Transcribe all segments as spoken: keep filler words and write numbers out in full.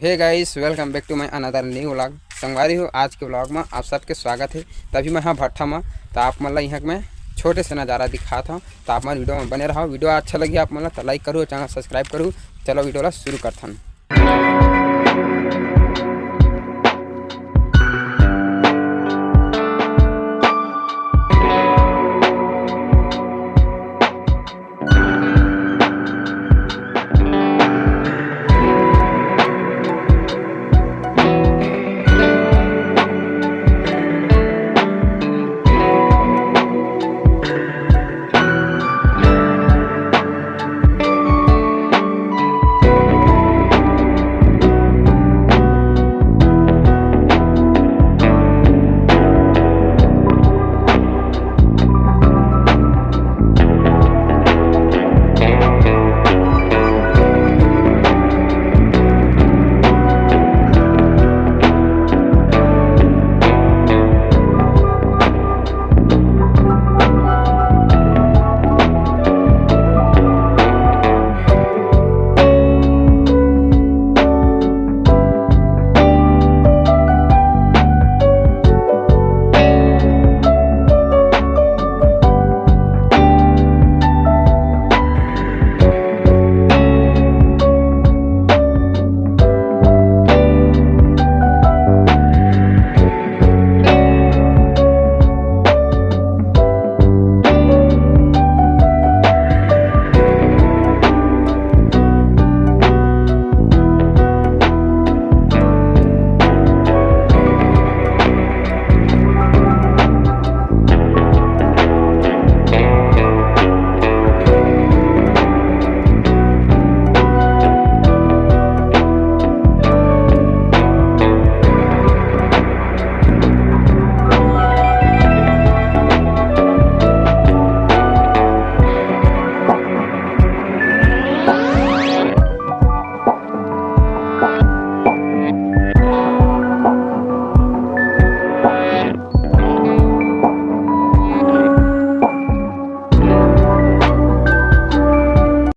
Hey guys, welcome back to my another new vlog। संगवारी हो, आज के vlog में आप सबके स्वागत है। तभी मैं हाँ भट्ठा में, तो आप मन ला यहाँ के मैं छोटे से नज़ारा दिखात हूँ। तो आप मन video में बने रहो। Video अच्छा लगी आप मन ला तो like करू, channel subscribe करू। चलो video ला शुरू करथन।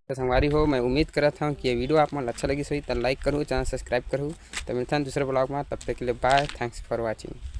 तो संगवारी हो, मैं उम्मीद करत हूँ कि ये video आप मन अच्छा लगिस होही, तो like करू, channel subscribe करू। तो मिलथन दूसरे vlog में, तब तक के लिए bye, thanks for watching।